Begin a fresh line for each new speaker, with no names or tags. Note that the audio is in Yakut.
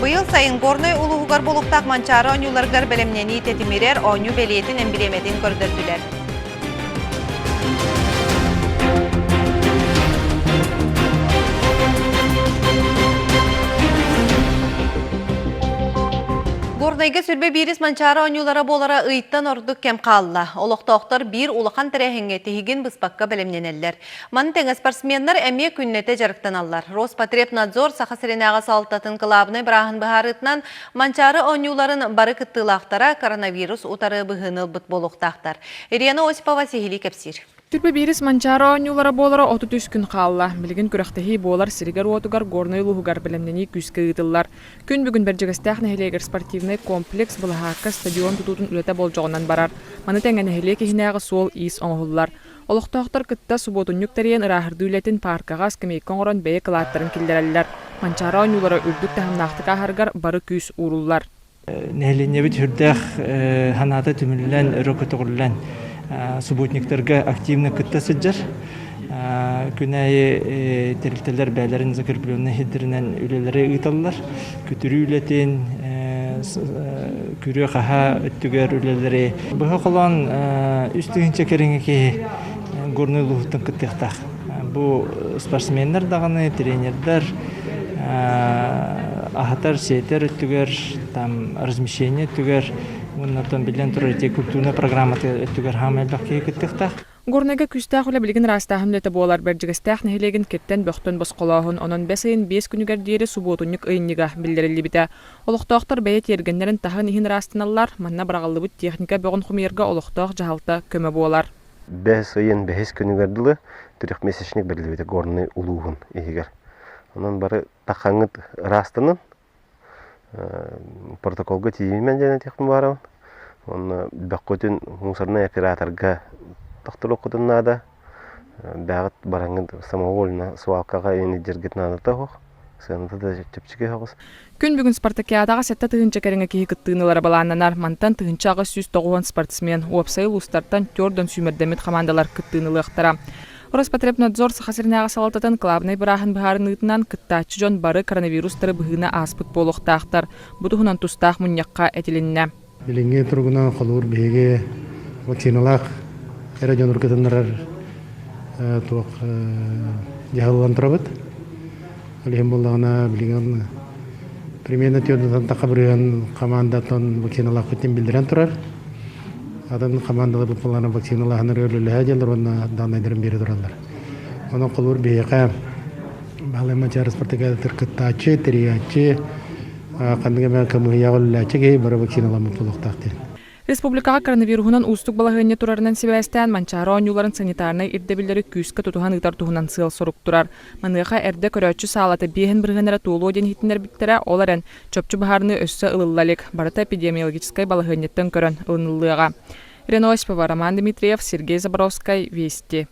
Быйыл сайын Горнай улууһугар буолуохтаах Манчаары оонньууларыгар бэлэмнэнии тэтимирэр оонньуу бэлиэтин эмблемэтин көрдөрдүлэр. Горнайга сүрбэ биирис Манчаары оонньуулара буолара ыйтан ордук кэм хаалла. Олохтоохтор биир улахан тэрээһиҥҥэ тиһигин быспакка бэлэмнэнэллэр. Маны тэҥэ спортсменнар эмиэ күннэтэ дьарыктаналлар. Роспотребнадзор Саха сиринээҕи салалтатын кылаабынай бырааһын быһаарыытынан Манчаары оонньууларын бары кыттыылаахтара коронавирус утары быһыыны ылбыт буолуохтаахтар. Ирина Осипова сиһилии кэпсиир.
Түрбэ биирис Манчаары оонньуулара буолара 33 күн хаалла. Билигин күрэхтэһии буолар сиригэр-уотугар Горнай улууһугар бэлэмнэнии күүскэ ыытыллар. Күн бүгүн Бэрдьигэстээх нэһилиэгэр спортивнай комплекс, былаһаакка, стадион тутуутун үлэтэ болдьоҕунан барар. Маны тэҥэ нэһилиэк иһинээҕи суол-иис оҥоһуллар. Олохтоохтор кытта субуотунньук тэрийэн ырааһырдыы үлэтин пааркаҕа скамейка оҥорон бэйэ кылааттарын киллэрэллэр. Манчаары оонньуулара үрдүк таһымнаахтык ааһарыгар бары күүс ууруллар.
Нэһилиэнньэбит сүрдээх санаата түмүллэн, өрө көтөҕүллэн субботниктарга активно кытта сылдьар. Күн аайы тэрилтэлэр бэйэлэрин закрепленный сирдэринэн үлэлэри ыыталлар. Күтүрүү үлэтин, күрүө-хаһаа өттүгэр үлэлэри. Быһа холоон 3000 кэриҥэ киһи Горнай улууһуттан кыттыахтаах. Бу спортсменнар даҕаны, тренердэр аһатар, сиэтэр өттүгэр, там размещение өттүгэр уонна оттон биллэн турар ити культурнай программата өттүгэр хаамай элбэх киһи кыттыахтаах.
Горнайга күүстээх үлэ билигин ыраастааһын үлэтэ буолар. Бэрдьигэстээх нэһилиэгин киртэн-бөхтөн босхолооһун, онон бэс ыйын биэс күнүгэр диэри субуотунньук ыйынньыга биллэриллибитэ. Олохтоохтор бэйэ тиэргэннэрин таһын иһин ыраастаналлар, манна быраҕыллыбыт техника бөҕүн хомуйарга олохтоох дьаһалта көмө буолар.
Бэс ыйын бэһис күнүгэр дылы трехмесячник бэриллибитэ Горнай улууһун иһигэр. Онон бары таххаҥҥыт ыраастанын, протоколга тиийимэн диэн этиэхпин баҕарабын. Уонна бөххүтүн мусорнай операторга тохторуоххутун наада. Бэҕит бараҥҥыт самовольно свалкаҕа илдьэргит наадата суох. Сыаната да чэпчэки соҕус.
Күн бүгүн спартакиадаҕа 7000 кэриҥэ киһи кыттыыны ылара былааннанар. Мантан 1890 спортсмен, уопсай улуустартан түөрт сүүмэрдэммит хамаандалар кыттыыны ылыахтара. Роспотребнадзор Саха сиринээҕи салалтатын кылаабынай бырааһын быһаарыныытынан кыттааччы дьон бары коронавирустары быһыыны ааспыт буолуохтаахтар. Бу туһунан тустаах мунньахха этилиннэ.
Билиҥҥи туругунан холобур биһиги вакциналаах эрэ дьонур кытыннарар туох дьаһаллан турабыт. Ол иһин буоллаҕына билигин примерно түөртэн тахха бырыһыан хамаандаттан вакциналаахпытын биллэрэн турар. Атын хамаандалар буоллаҕына вакциналааһыннары үлэлэһэ дьаллар уонна дааннайдарын биэрэ тураллар. Онон холобур биһиэхэ Баһылай Манчаары спартакиадатыгар кыттааччы, тэрийээччи, ханнык эмэ кымыһыйаҕа үлэлээччи киһи бары вакциналаммыт буолуохтаах диэн.
Республикаҕа коронавируһунан уустук балаһыанньа турарынан сибээстээн Манчаары оонньууларын санитарнай ирдэбиллэри күүскэ тутуһан ыытар туһунан сыал-сорук турар. Маныаха эрдэ көрөөччү саалата биэһин бырыһыан эрэ туолуо диэн иһитиннэрбиттэрэ, ол эрэн, чопчу быһаарыныы өссө ылылла илик, барыта эпидемиологическай балаһыанньаттан көрөн ылыныллыаҕа. Ирина Осипова, Роман Дмитриев, Сергей Заборовскай, Вести.